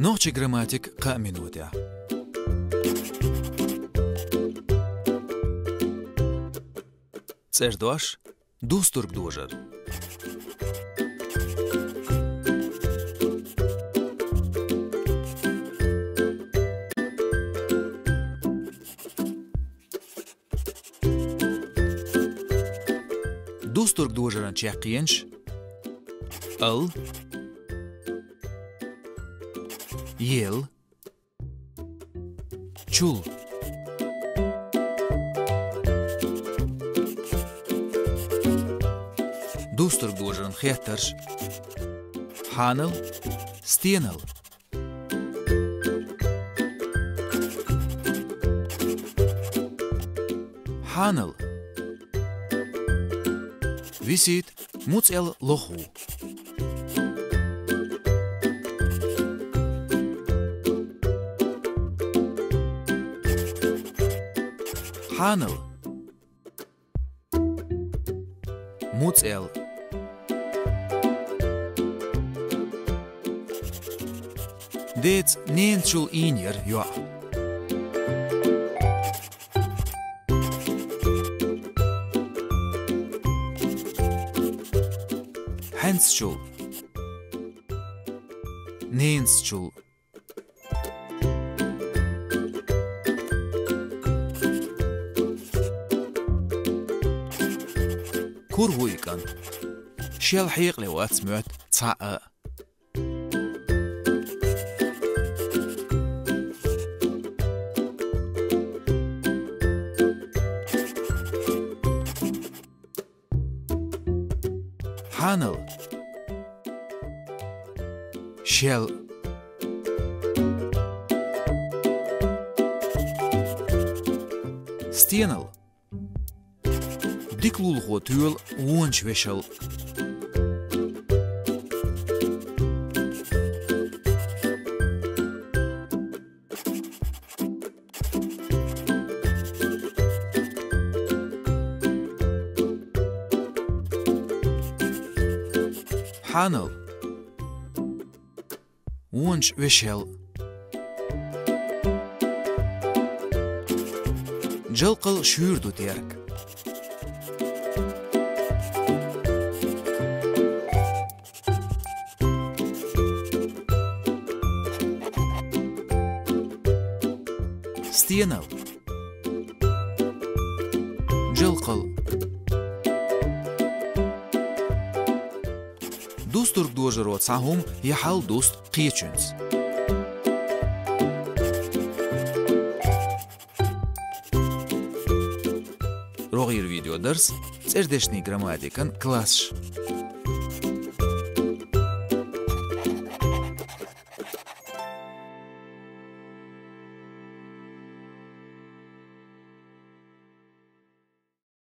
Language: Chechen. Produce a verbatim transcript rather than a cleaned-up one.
Нохчийн грамматика кхаа минутехь. ЦӀердош: дустарг дожар. Дустарг дожаран чаккхенаш: ал, ел, чул. Дустарг дожаран хеттарш: хьанал, стенал. Хьанал. Висийт муцӀел лоху. Хьанал. МуцӀел. Деца ненан чул ийна яра йоӀ. Хьанца чул. Ненца чул. Кура ву и кӀант. Шел хьекъале вац моьтту цхьаъ а. Хьанал. Шел. Стенал. Дика лулахо тоьлу вонаш вешал. Хьанал. Вонаш вешал. Джалкъал шуьйра ду терг. Стенал. Джалкъал. Дустарг дожаро цхьа хӀума я хьал дуста кхечуьнца. РогӀера видеодарс: цӀердешнийн грамматикан классаш.